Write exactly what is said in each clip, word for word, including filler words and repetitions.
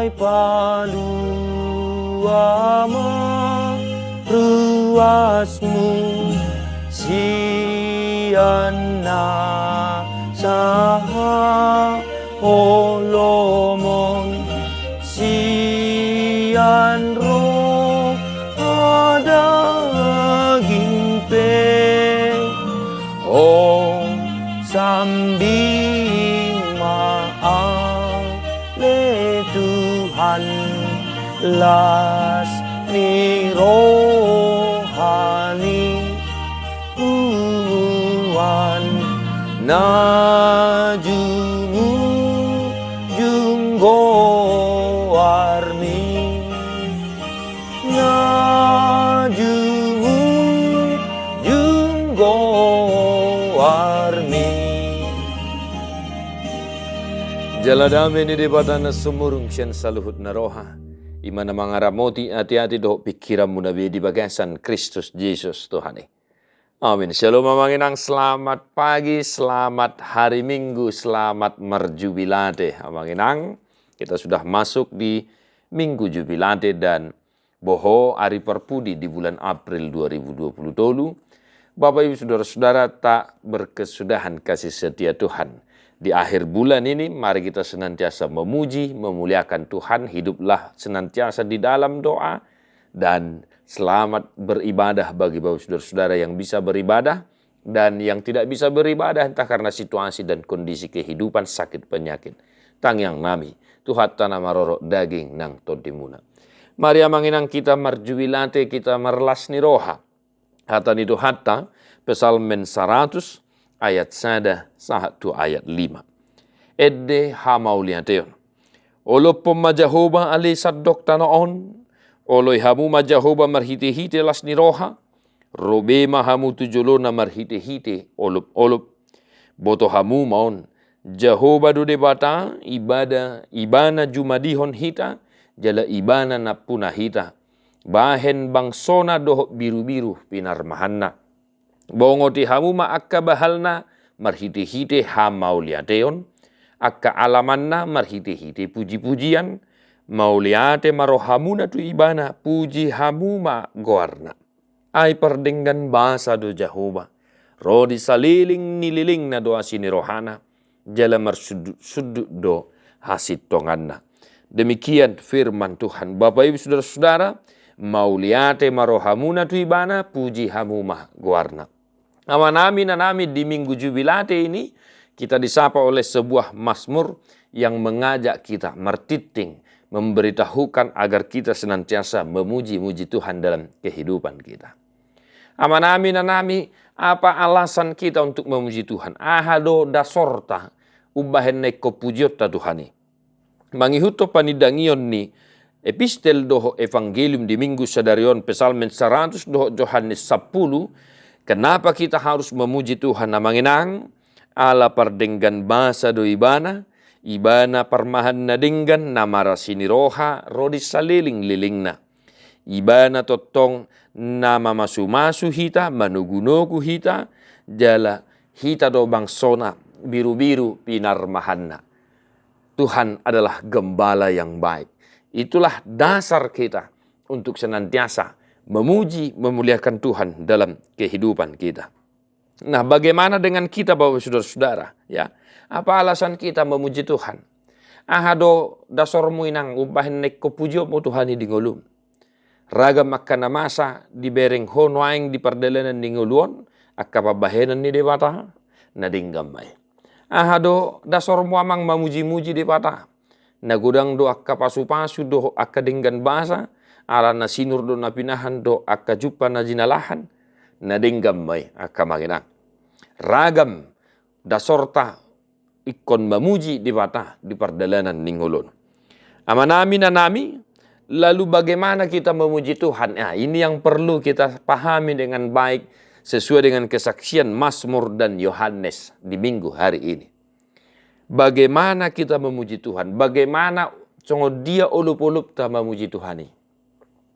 Palua ma ruasmu sian na saha holomon sian roha daging pe. O sambing ma ale Tuhan las ni roha ni punguan na jumujung goarmi. Na jumujung goarmi. Jala dame ni Debata na sumurung sian saluhut na roha, i ma na mangaramoti ateate dohot pingkiranmuna be di bagasan Kristus Jesus Tuhan i. Amin. Shalom amang inang, selamat pagi, selamat hari Minggu, selamat marjubilate amang inang. Kita sudah masuk di Minggu Jubilate dan boho ari parpudi di bulan April dua ribu dua puluh tolu. Bapak Ibu Saudara-saudara tak berkesudahan kasih setia Tuhan. Di akhir bulan ini mari kita senantiasa memuji, memuliakan Tuhan, hiduplah senantiasa di dalam doa, dan selamat beribadah bagi Bapak Saudara-saudara yang bisa beribadah. Dan yang tidak bisa beribadah, entah karena situasi dan kondisi kehidupan, sakit penyakit, tangiang nami tu Tuhanta na marorot daging nang tondimuna. Mari amang inang kita marjubilate, kita marlas ni roha. Hata ni Tuhanta, Psalmen saratus ayat sada sahat tu ayat lima. Ende hamauliateon. Olophon ma Jahowa ale sandok tano on. Oloi hamu ma Jahowa marhitehite las ni roha. Ro be ma hamu tu jolona marhitehite olopolop. Boto hamu ma on, Jahowa do Debata, ibana, ibana jumadihon hita, jala ibana nampuna hita. Bahen bangsona dohot birubiru pinarmahanna. Bongoti hamu ma angka bahalna marhitehite hamauliateon, angka alamanna marhitehite pujipujian. Mauliate ma rohamuna tu ibana, puji hamu ma goarna. Ai pardenggan basa do Jahowa. Ro di saleleng ni lelengna do asi ni rohana, jala marsundutsundut do hasintonganna. Demikian firman Tuhan. Bapak Ibu Saudara-saudara, mauliate ma rohamuna tu ibana, puji hamu ma goarna. Amanami, inanami, di Minggu Jubilate ini kita disapa oleh sebuah mazmur yang mengajak kita martinting, memberitahukan agar kita senantiasa memuji-muji Tuhan dalam kehidupan kita. Amanami, inanami, apa alasan kita untuk memuji Tuhan? Aha do dasorta umbahen na ingkon pujionta Tuhan i? Mangihuthon panindangion ni epistel dohot evangelium di Minggu sadari on, Psalmen saratus dohot Johannes sampulu, kenapa kita harus memuji Tuhan, amang inang? Ala pardenggan basa do ibana, ibana parmahan na denggan, na marasi ni roha ro di saleleng-lelengna. Ibana tongtong na mamasumasu hita, manogunogu hita, jala hita do bangsona, birubiru pinarmahanna. Tuhan adalah gembala yang baik. Itulah dasar kita untuk senantiasa memuji, memuliakan Tuhan dalam kehidupan kita. Nah, bagaimana dengan kita, Bapak Saudara-saudara? Ya, apa alasan kita memuji Tuhan? Aha do dasormu, inang, umbahen na ingkon pujionmu Tuhan i di ngolum? Ragam angka na masa dibereng ho nuaeng di pardalanan ni ngolu on, angka pambahenan ni Debata, na denggan ma i. Aha do dasormu, amang, mamujimuji Debata? Na godang do angka pasupasu dohot angka denggan basa, ala na sinur do na pinahan dohot angka jumpa na jinalahan, na denggan ma i, angka amang inang. Ragam dasorta ingkon mamuji Debata di pardalanan ni ngolu on. Amanami, inanami, lalu bagaimana kita memuji Tuhan? Nah, ini yang perlu kita pahami dengan baik sesuai dengan kesaksian Mazmur dan Yohanes di Minggu hari ini. Bagaimana kita memuji Tuhan? Bagaimana songon dia olopolopta mamuji Tuhan i?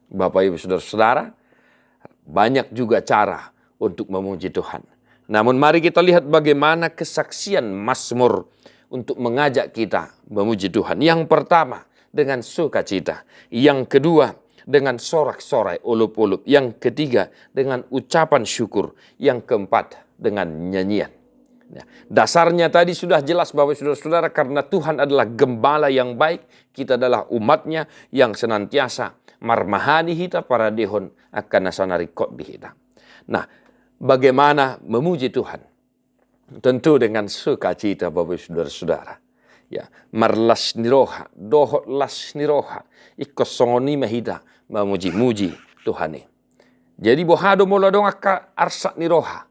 Bapak Ibu Saudara-saudara, banyak juga cara untuk memuji Tuhan. Namun mari kita lihat bagaimana kesaksian Mazmur untuk mengajak kita memuji Tuhan. Yang pertama, dengan sukacita. Yang kedua, dengan sorak-sorai, olop-olop. Yang ketiga, dengan ucapan syukur. Yang keempat, dengan nyanyian. Ya, dasarnya tadi sudah jelas, Bapak, Saudara-saudara, karena Tuhan adalah gembala yang baik, kita adalah umat-Nya yang senantiasa marmahani hita paradehon angka na sana ringkot di hita. Nah, bagaimana memuji Tuhan? Tentu dengan sukacita, Bapak, Saudara-saudara. Ya, marlas ni roha, dohot las ni roha. Ingkon songon i ma hita mamuji-muji Tuhan i. Jadi boha do molo adong angka arsak ni roha?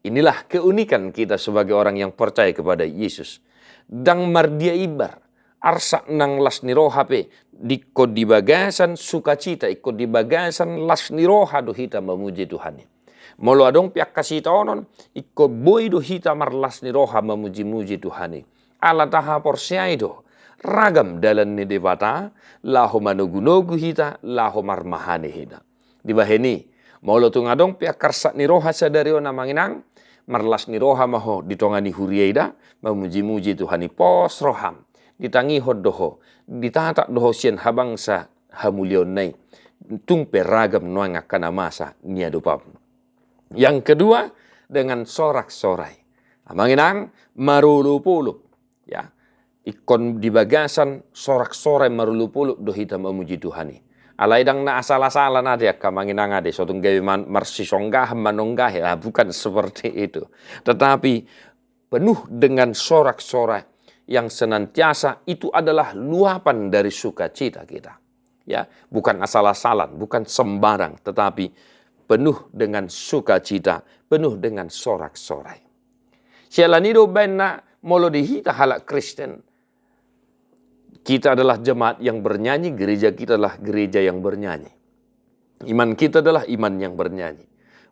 Inilah keunikan kita sebagai orang yang percaya kepada Yesus. Ndang mardia imbar, arsak nang las ni roha pe, ingkon di bagasan sukacita, ingkon di bagasan las ni roha do hita mamuji Tuhan i. Molo adong pe angka sitaonon, ingkon boi do hita marlas ni roha mamuji-muji Tuhan i. Ala tahaporseai do, ragam dalan ni Debata, laho manogu-nogu hita, laho marmahani hita. Dibahen i, molo tung adong pe angka arsak ni roha sadari on, Amang Inang, marlas ni roha ma ho di tonga ni huria i da, mamuji-muji Tuhan i, pos roham, ditangihon do ho, ditatap do ho sian habangsa hamuliaonna i, tung pe ragam nuaeng angka na masa niadopam. Yang kedua, dengan sorak-sorai. Amang Inang, marolop-olop. Ya, ingkon di bagasan sorak-sorai marolop-olop do hita mamuji Tuhan i. Alai ndang na asal-asalan ate angka Amang Inang ate, so tung gabe man-, marsisonggahan manonggahi, ah, bukan seperti itu. Tetapi penuh dengan sorak-sorai yang senantiasa itu adalah luapan dari sukacita kita. Ya, bukan asal-asalan, bukan sembarang, tetapi penuh dengan sukacita, penuh dengan sorak-sorai. Siala ni i do umbahen na molo di hita halak Kristen, kita adalah jemaat yang bernyanyi, gereja kita adalah gereja yang bernyanyi. Iman kita adalah iman yang bernyanyi.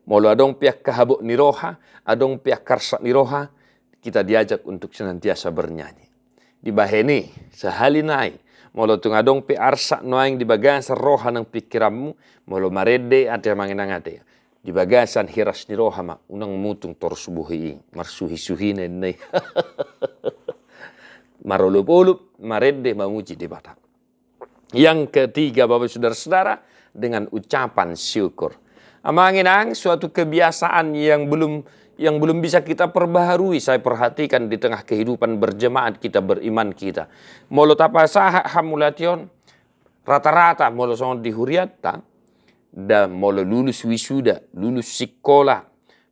Molo adong pe angka habot ni roha, adong pe angka arsak ni roha, kita diajak untuk senantiasa bernyanyi. Dibahen i, sahali nai, molo tung adong pe arsak nuaeng di bagasan roha nang pingkiranmu, molo marende ate Amang Inang ate, di bagasan hiras ni roha ma, unang mutung torus bohi i, marsuhi-suhi ninna i. Marolop-olop, marende, mamuji Debata. Yang ketiga, Bapak, Saudara-saudara, dengan ucapan syukur. Amang Inang, suatu kebiasaan yang belum, yang belum bisa kita perbaharui, saya perhatikan di tengah kehidupan berjemaat kita, beriman kita. Molo tapasahat hamauliateon, rata-rata molo songon di hurianta, da molo lulus wisuda, lulus sikola,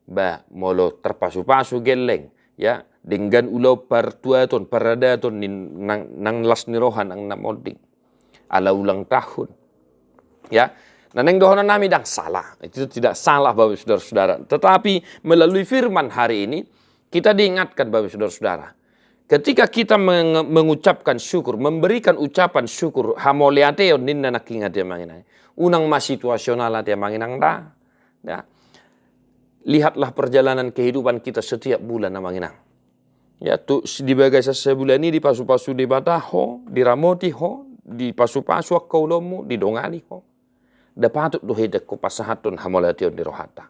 ba molo tarpasu-pasu gelleng, ya, denggan ulaon partuaton, paradaton ni nang, nang las ni roha nang na monding. Ala ulang tahun. Ya, na naeng dohononnami ndang salah. Itu tidak salah, Bapak, Saudara-saudara. Tetapi melalui firman hari ini, kita diingatkan, Bapak, Saudara-saudara. Ketika kita menge-, mengucapkan syukur, memberikan ucapan syukur, hamauliateon ninna nangkin ate Amang Inang. Unang ma situasional ate Amang Inang da. Ya. Lihatlah perjalanan kehidupan kita setiap bulan, Amang Inang. Ya, tu, di bagasan sabulan i dipasu-pasu Debata ho, diramoti ho, dipasu-pasu angka ulaonmu, didongani ho. Da patut do hita ingkon pasahathon hamauliateon di rohanta.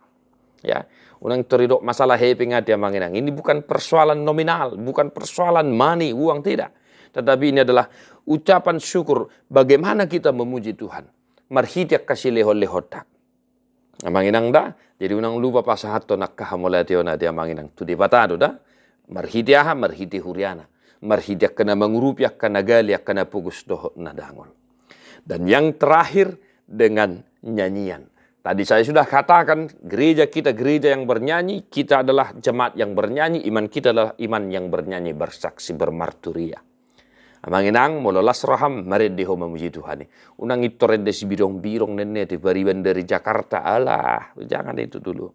Ya, unang tor didok masalah hepeng ate Amang Inang. Ini bukan persoalan nominal, bukan persoalan money, uang, tidak. Tetapi ini adalah ucapan syukur bagaimana kita memuji Tuhan. Marhite angka silehon-lehonta. Amang Inang da, jadi unang lupa pasahathon angka hamauliateon ate Amang Inang tu Debata do da, marhite aha, marhite huriana, marhite angka na mangurupi, angka na gale, angka na pogos dohot na dangol. Dan yang terakhir, dengan nyanyian. Tadi saya sudah katakan, gereja kita gereja yang bernyanyi, kita adalah jemaat yang bernyanyi, iman kita adalah iman yang bernyanyi, bersaksi, bermarturia. Amang Inang, molo las roham, marende ho mamuji Tuhan i. Unang i tor ende sibirong-birong ninna i, pariban dari Jakarta, alah, jangan itu dulu.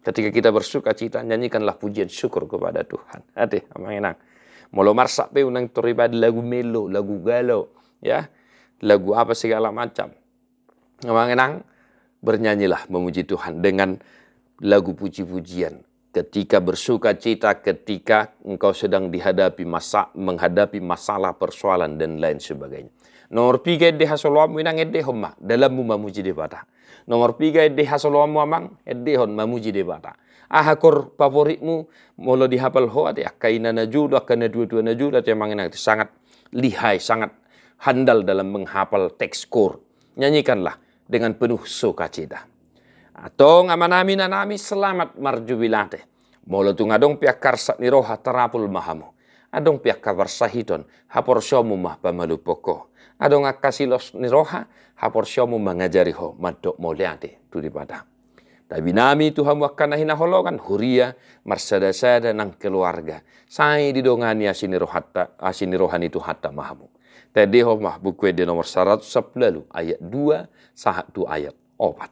Ketika kita bersuka cita, nyanyikanlah pujian syukur kepada Tuhan. Ate, Amang Inang. Molo marsak pe unang tor ibaen lagu melo, lagu galau, ya. Lagu apa segala macam. Amang Inang, bernyanyilah memuji Tuhan dengan lagu puji-pujian. Ketika bersuka cita, ketika engkau sedang dihadapi masa-, menghadapi masalah, persoalan, dan lain sebagainya. Nomor piga ende hasoloanmu, Inang, endehon ma dalanmu mamuji Debata. Nomor piga ende hasoloanmu, Amang, endehon mamuji Debata. Aha kor favoritmu, molo dihapal ho ate, angka ina na jolo, angka na tua-tua na jolo ate, Amang Inang, sangat lihai, sangat handal dalam menghafal teks koor. Nyanyikanlah dengan penuh sukacita. Antong amanami, inanami, selamat marjubilate. Molo tung adong pe angka arsat ni roha, tarapul ma hamu. Adong pe angka parsahiton, haporseaonmu ma pamalumhon ho. Adong angka silos ni roha, haporseaonmu mangajari ho mandok mauliate tu Debata. Tabi nami tu hamu angka na hinaholongan, huria, marsadasada nang keluarga. Sai didongani asi ni rohanta, asi ni roha ni Tuhanta ma hamu. Taendehon ma Buku Ende nomor saratus sampulu ualu, ayat dua sahat tu ayat opat.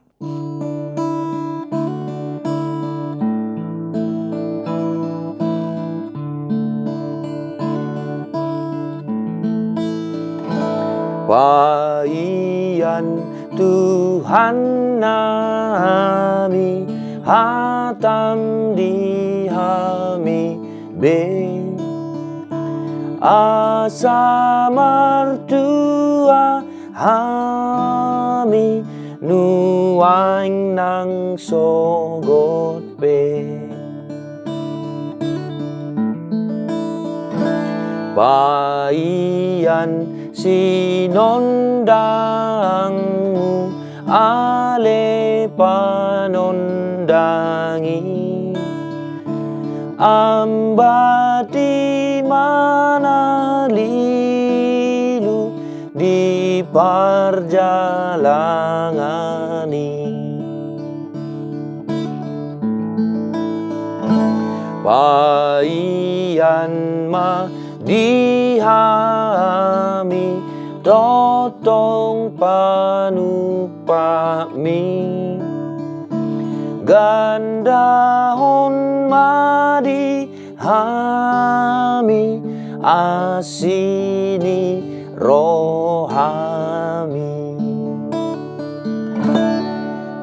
Paima Tuhan nami, hatam di hami be, asa martua hami nuaeng nang sogot pe. Paima sinondangmu ale panondangi, ambat i ma na lilu di parjalangan i. Paima ma di hami tongtong panumpakmi, gandahon ma di hami asi ni rohami.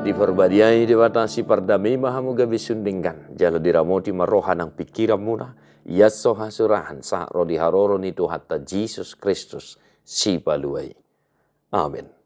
Diparbadia i Debata, sipardame ma hamu gabe sun denggan, jala diramoti ma roha nang pingkiranmuna, ia so hasurahan sahat ro di haroro ni Tuhanta Jesus Kristus Sipalua i. Amen.